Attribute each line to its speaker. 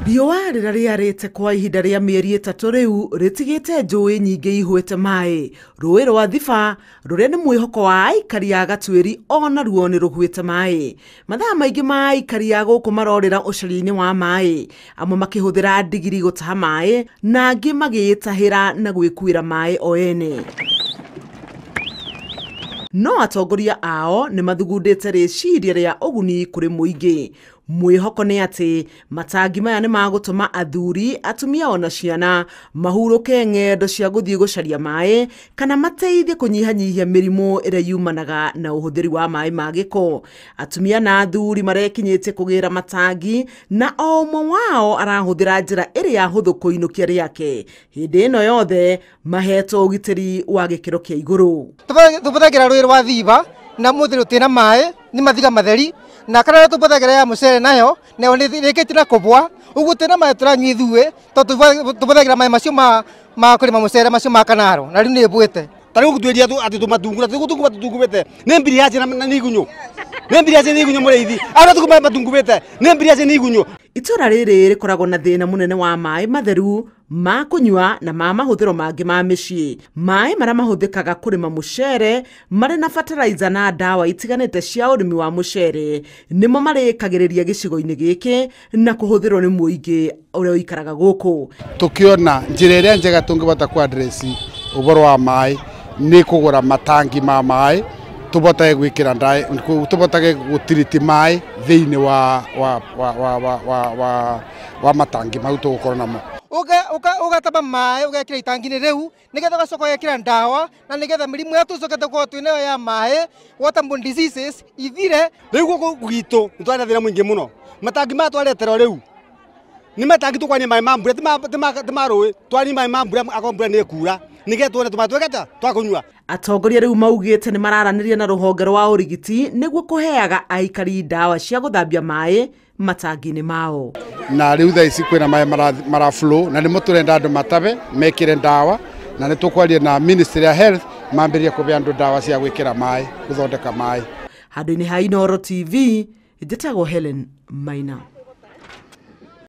Speaker 1: Riũa rĩrĩa rĩarĩte kwa ihinda rĩa mĩeri 3 rĩu rĩtigĩte njũĩ nyingĩ ihũĩte maĩ. Rũĩ rwa Thiba rũrĩa nĩ mwĩhoko wa aikari a Gatuĩri ona ruo nĩ rũhuĩte maĩ. Mathaa maingĩ ma aikari a gũkũ marorĩra ũcaria-inĩ wa maĩ, amwe makĩhũthĩra ndigiri gũtaha maĩ na angĩ magĩĩtahĩra na gwĩkuĩra maĩ o ene. No atongoria ao nĩ mathugundĩte rĩciria rĩa ũguni kũrĩ mũingĩ. Mwĩhoko nĩ atĩ matangi maya nĩ magũtũma athuri, atumia ona ciana mahurũke ng'endo cia gũthiĩ gũcaria maĩ kana mateithie kũnyihanyihia mĩrimũ ĩrĩa yumanaga na ũhũthĩri wa maĩ ma gĩko. Atumia na athuri marekinyĩtie kũgĩra matangi na o ũmwe wao arahũthĩra njĩra ĩrĩa hũthũ kũinũkia rĩake. Hĩndĩ ĩno yothe mahetwo ũgitĩri wa gĩkĩro kĩa igũrũ.
Speaker 2: Tũbũthagĩra rũĩ rwa Thiba na mũthĩ rũtirĩ na maĩ, nĩ mathiga matheri, na kana tũbũthagĩra ya mũcere nayo nayo nĩ na kũbwa ũguo tena maĩ tũranyua ithuĩ tondũ tũbũthagĩra maĩ macio ma kũrĩma mũcere macio ma kanaro na rĩu nĩ ĩbwĩte.
Speaker 3: Ta rĩu gũtuĩria atĩ tũmatungura tũgũtunguma tũtungumĩte nĩ mbiriaci na nĩ igunyũ, nĩ mbiriaci nĩ igunyũ mũrĩithi arĩa tũgũma matungumĩte nĩ mbiriaci nĩ igunyũ.
Speaker 1: Itũra rĩrĩ rĩkoragwo na thĩna mũnene wa maĩ matheru ma kũnyua na ma mahũthĩro mangĩ ma mĩciĩ. Maĩ marĩa mahũthĩkaga kũrĩma mũcere marĩ na fertilizer na ndawa itiganĩte cia ũrĩmi wa mũcere nĩmo marĩkagĩrĩria gĩcigo-inĩ gĩkĩ na kũhũthĩrwo nĩ mũingĩ ũrĩa ũikaraga gũkũ.
Speaker 4: Tũkĩona njĩra ĩrĩa njega tũngĩbota ku address ũhoro wa maĩ nĩ kũgũra matangi ma maĩ tũbotage gwĩkĩra ndawa, tũbotage gũtiriti maĩ thĩinĩ wa matangi mau tũgũkorwo namo.
Speaker 2: Ũgataba maĩ ũgekĩra itangi-inĩ rĩu nĩgetha ũgacoka ũgekĩra ndawa na nĩgetha mĩrimũ ĩrĩa tũcokete gũkorwo twĩ nayo ya maĩ, waterborne diseases, ithire.
Speaker 3: Rĩu gũkũ gwitũ nĩ twarĩ na thĩna mũingĩ mũno. Matangi maya twareterwo rĩu nĩ matangi tũkwania maĩ ma mbura, ti ma rũĩ, twanie maĩ ma mbura akorwo mbura nĩ ĩkura nĩgetha tuone tũmaĩ twĩkĩte twa kũnyua.
Speaker 1: Atongoria rĩu maugĩte nĩ mararanĩria na rũhonge rwa ũrigiti nĩguo kũheaga aikari ndawa cia gũthambia maĩ matangi-inĩ mao.
Speaker 4: Na rĩu thaa ici kwĩna maĩ mara flow na nĩmo tũrenda andũ matabe mekĩre ndawa na nĩ tũkwaria na Ministry ya Health mambĩrĩrie kũhe andũ ndawa cia gwĩkĩra maĩ, gũthondeka maĩ.
Speaker 1: Handũ-inĩ ha Inooro TV, njĩtagwo Helen Maina.